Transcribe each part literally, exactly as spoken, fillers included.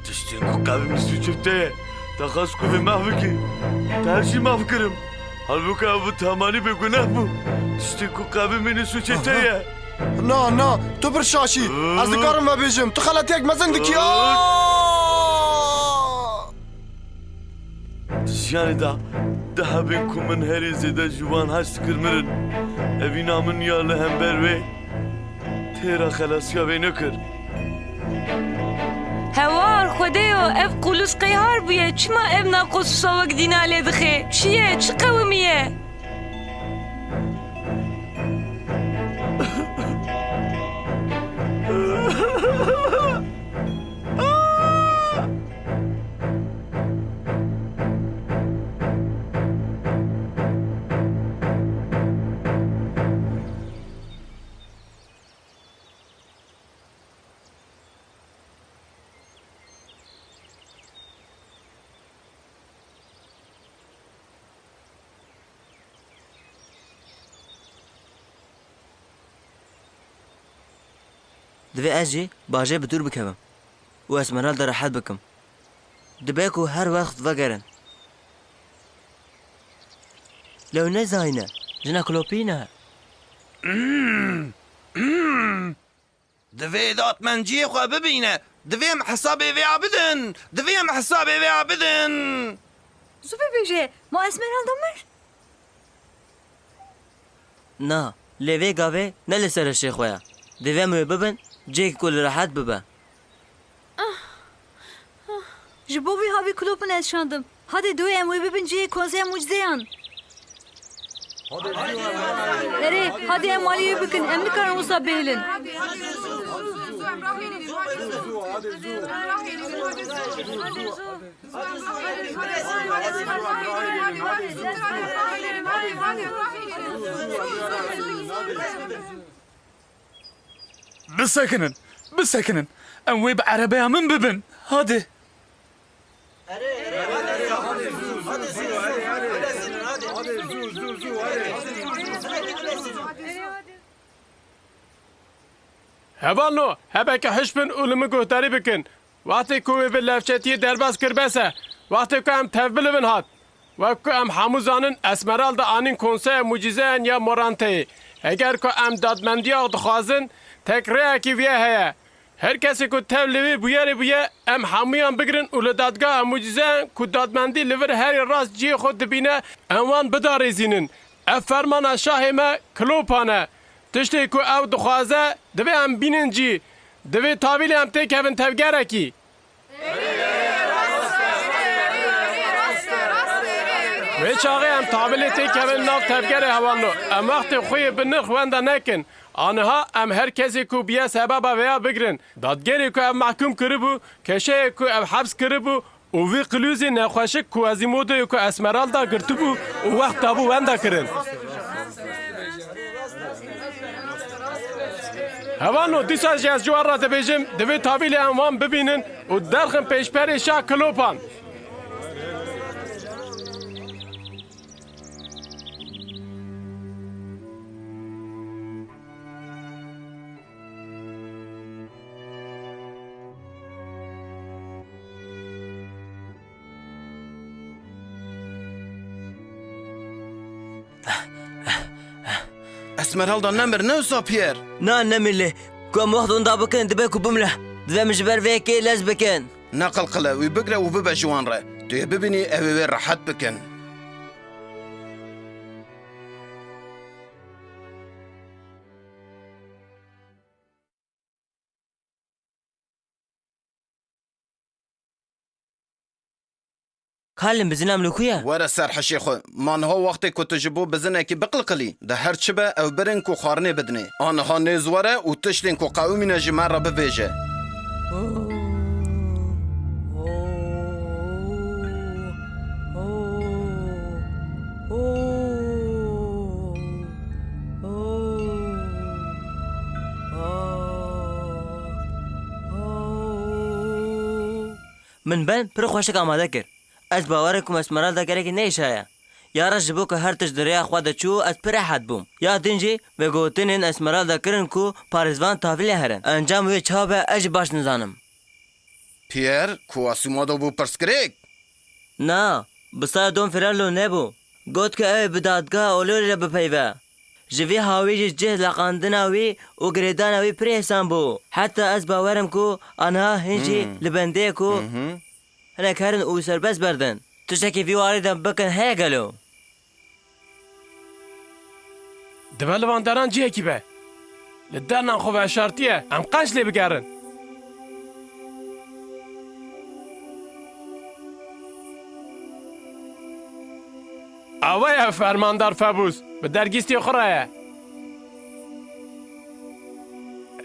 Tiştên ku qewimî sûcê te ye. Te xwest ku vê meh bikî. Te her jî meh kirim. Halbuki ew bi temanî bêguneh bû. Tiştên ku qewimî ne sûcê te ye. Na, na, tu pir şaş î. Ez dikarim vebêjim. Tu xeletiyek mezin dikî. Aa! Di jiyanê de du hebên ku min herî zêde ji wan hez dikir mirin. Evîna min ya li hember wê têra xelasiya wê nekir. Hewar, Xwedêyo, ev qûlis qey har bûye, çima ev naqos û sawek dîna lê dixe? Çi ye, çi qewimî ye? Divê ez jî bajêr bi dûr bikevim û Esmeralda rehet bikim. Dibe ku her wext vegerin. Lew ne zayne, jina Klopî ne. Divê dadmend cihê xwe bibîne. Divê em hesabê vêya bidin. Divê em hesabê vêya bidin. Zû bibêje, ma Esmeralda mir? Na, lê vê gavê ne li ser hişê xwe ye. Divê em wê bibin cihekî ku li rehet bibe. Ji bo vî havî Klopin ez şandim. Hadê dû em wê bibin cihê konseya mucizeyan. Erê, hadê em alî wê bikin. Em nikarin wisa bihêlin. Bisekinin, bisekinin. Em wê bi erebeya min bibin. Hadi. Hevalno, hebeke hiş bin û li min guhdarî bikin. Wextê ku wê bi levçetiyê derbas kir bes e. Wextê ku em tevbilivin hat. Wek ku em hemû zanin, Esmeralda anîn konseya mucîzeyan ya Moranteyê. Eger ku em dadmendiya dixwazin, tek rêyekî vîye heye. Her kesê ku tev li vê bûyerê bûye, em hemûyan bigirin û li dadgeha mucîzeyan ku dadmendî li vir herî rast cihê xwe dibîne, em wan bidarêzînin. Ev fermana şahê me Klopan e. Tiştê ku ew dixwaze, divê em bînin cî. Divê tavîlê em têkevin tevgerekî. Wê çaxê em tavîlê têkevin nav tevgerê hevalno. Em wextê xwe yê bi nirx wenda nekin. Aniha em her kesê ku bûye sebaba vêya bigirin. Dadgerê ku ev mehkûm kiribû, keşeyê ku ev heps kiribû, û vî qilûzê nexweşik Quasimodoyê ku Esmeralda girtibû û wext dabû wenda kirin. Hevalno, dîsa jî ez ji wan re dibêjim, divê tavîlê em wan bibînin û derxin pêşberê şah Klopan. Esmeralda nemir, ne wisa Pierre? Na, nemir lê. Ku em wext winda bikin, dibe ku bimle. Divê min ji ber vê yekê lez bikin. Neqilqile, wî bigre û bibe ji wan re. Tu yê bibînî, ew ê wê rehet bikin. Kalin, bizina em li ku ye? Were ser hişê xwe. Ma niha wextê ku tu ji bo bizinekî biqilqilî, di her çi be ew birin ku xwarinê bidinê. Aniha nêz were û tiştên ku qewimîne ji me re bibêje. Min ben pir xweşik amade kir. Ez bawer im ku Esmeralda gelekî nêşaye. Ya re ji bo ku her tişt di rêya xwe de çû, ez pir rehet bûm. Ya din jî vegotinên Esmeralda kirin ku parêzvan tavîlê herin. Encam wê çawa be, ez jî baş nizanim. Pierre, Quasimodo bû pirsgirêk? Na, bi saya Don Fernando nebû. Got ku ew ê bi dadgeha Olorî re bipeyve. Ji vî hawî jî cih leqandina wî û girêdana wî pir hêsan bû. Heta ez bawer im ku aniha hûn jî Hmm. li bendê ye ku Hı hı. hinek herin û serbest berdin. Tiştekî vî warî de bikin heye gelo? Dibe li van deran cihekî be. Li dernan xwe veşartiye, em qenc lê bigerin. Awe ye, fermandar Febûs, bi dergîstê xwe re ye.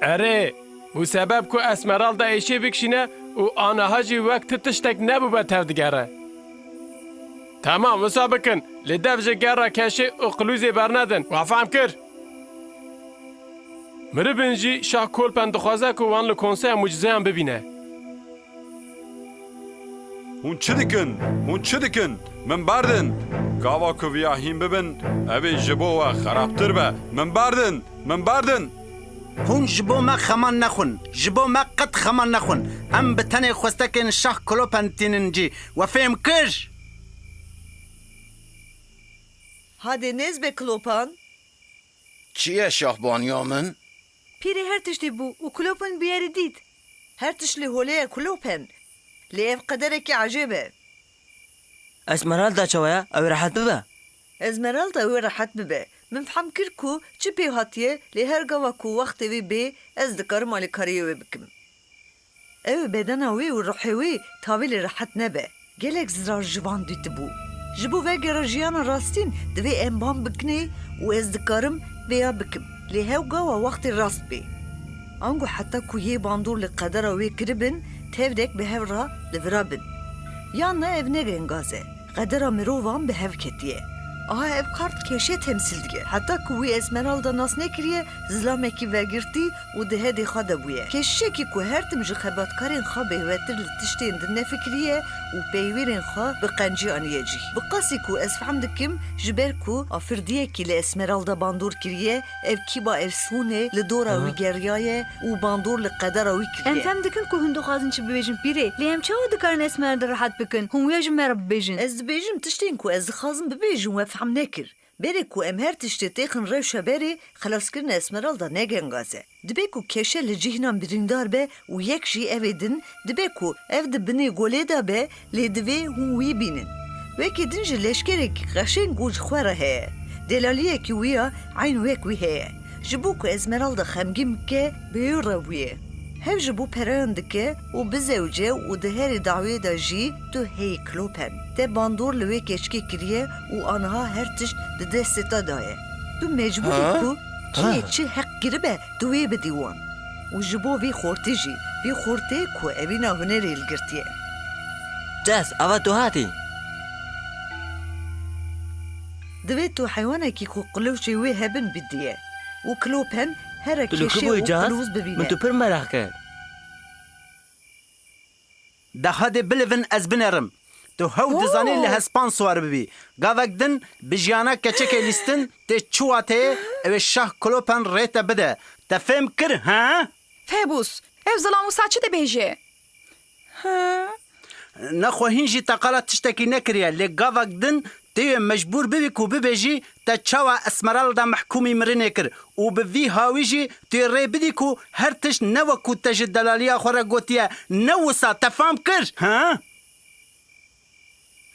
Erê, bû sebeb ku Esmeralda êşê bikişîne û aniha jî wek ti tiştek nebûbe tevdigere. Temam, wisa bikin, lê dev ji gera keşê û qilûzê bernedin. We fehm kir? Miribin jî Şah Kolpen dixwaze ku wan li konseya mucizeyan bibîne. Hûn çi dikin? Hûn çi dikin? Min berdin! Gava ku viya hîn bibin, ev ê ji bo we xerabtir be. Min berdin! Min berdin! Hûn ji bo me xeman nexwin. Ji bo me qet xeman nexwin. Em bi tenê xwestekên Şah Klopen tînin cî. We fêm kir? Hadê nêz be Klopan. Çi ye şahbaniya min? Pîrê her tiştî bû û Klopen bûyerî dît. Her tişt li holê ye Klopen. Lê ev qederekî ecêb e. Esmeralda çawa ye? Ew ê rehet bibe. Esmeralda wê rehet bibe. Min fehm kir ku çi pê hatiye, lê her gava ku wextê wî bê, ez dikarim alîkariyê wê bikim. Ew ê bedena wî û ruhê wî tavî lê rehet nebe. Gelek zirar ji van dîtibû. Ji bo vegera jiyana rastîn divê em bang bikinê û ez dikarim vêya bikim. Lê hewgawa wextê rast bê. Ango heta ku yê bandor li qedera wê kiribin, tevdek bi hev re li vira bin. Yan na ev ne gengaz e. Qedera mirovan bi hev ketiye. Aha ev kart keşê temsîl dike. Heta ku wî Esmeralda nas nekiriye, zilamekî vegirtî û di hedê xwe de bûye. Keşişekî ku her tim ji xebatkarên xwe bêhwetir li tiştên din nefikiriye û peywîrên xwe bi qencî aniye cî. Bi qasî ku ez fehm dikim, ji ber ku afirdiyekî li Esmeralda bandor kiriye, ev kîba efsûnê li dora Aha. wî geriyaye û bandor li qedera wî kiriye. Em fem dikin ku hûn dixwazin çi bibêjin pîrê, lê em çawa dikarin Esmeralda rehet bikin? Hûn wê ji me re bibêjin. Ez dibêjim tiştên ku ez dixwazim bibêjim we fehm nekir. Berê ku em her tiştê têxin rewşa berê, xelaskirina Esmeralda ne gengaz e. Dibe ku keşe li cihnan birîndar be û yek jî evê din, dibe ku ev di binê golê de be, lê divê hûn wî bînin. Wekî din ji leşkerekî qeşeng û ji xwe re heye. Delaliyekî wî ya eyn wek wî heye. Ji bo ku Esmeralda xemgîn bike, bi wî re bûye. Hev ji bo perayan dike û bizewce û di herî dawiyê de jî tu heyî Klopen. Te bandor li wê keçikê kiriye û aniha her tişt di destê te de ye. Tu mecbûr î Ha? ku çiyê Ha. çi heq kiribe, tu wê bidî wan. Û ji bo vî xortî jî, vî xortê ku evîna hunerê li girtiye. Ces, ava tu hatî. Divê tu heywanekî ku qilûçê wê hebin bidiye û Klopen here Tu li ku keşê bûyî, û Ces? qilûz bibîne. Min tu pir meraq kir. De hadê bilivin ez binerim. Tu hew dizanî li Oo. hespan siwar bibî. Gavek din bi jiyana keçikê lîstin tê çi wateyê, ew ê Şah Klopen rê te bide. Te fêm kir, he? Febûs, ev zilam wisa çi dibêje? He? Nexwe hîn jî te qala tiştekî nekiriye, lê gavek din tu yê mecbûr bibî ku bibêjî te çawa Esmeralda mehkûmî mirinê kir û bi vî hawî jî tu yê rê bidî ku her tişt ne wek ku te ji delaliya xwe re gotiye, ne wisa, te fam kir, he?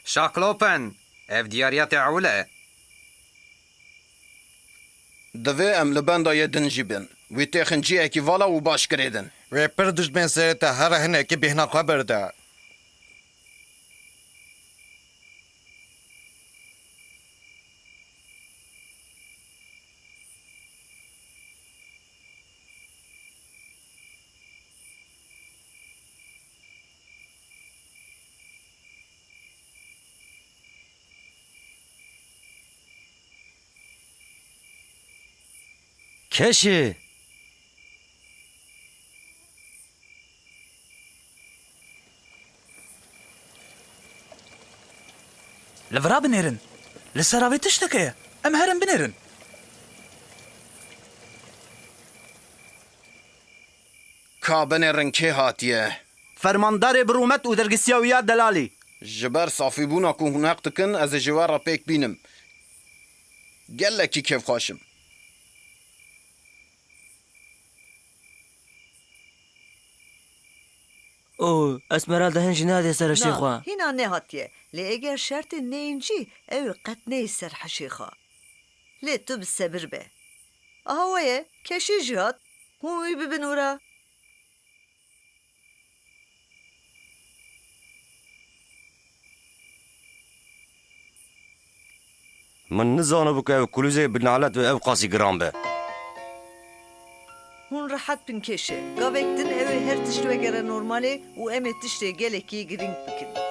Şaklopen, ev diyariya te ewil e. Divê em li benda yê din jî bin. Wî têxin cihekî vala û baş girêdin. Wê pir dijmên serê te here hinekî bêhna xwe berde. Keşê! Li vira binêrin. Li ser avê tiştek heye. Em herin binêrin. Ka binêrin kê hatiye? Fermandarê bi rûmet û dergisiya wî ya delalî. Ji ber safîbûna ku hûn heq dikin, ez ê ji we re pêk bînim. Gelekî kêfxweş im. O, Esmeralda hin jî nehatiye ser hişê xwe. Na, hîna nehatiye. Lê eger şertên neyên cî, ew ê qet neyê ser hişê xwe. Lê tu bi sebir be. Aha we ye, keşî jî hat. Hûn wî bibin û re. Min nizanibû ku ev kulûzê bi nalet ve ew qasî giran be. Hûn rehet bin kêşe. Gavek din ew ê her tişt wegere normalê û em ê tiştê gelekî girîng bikin.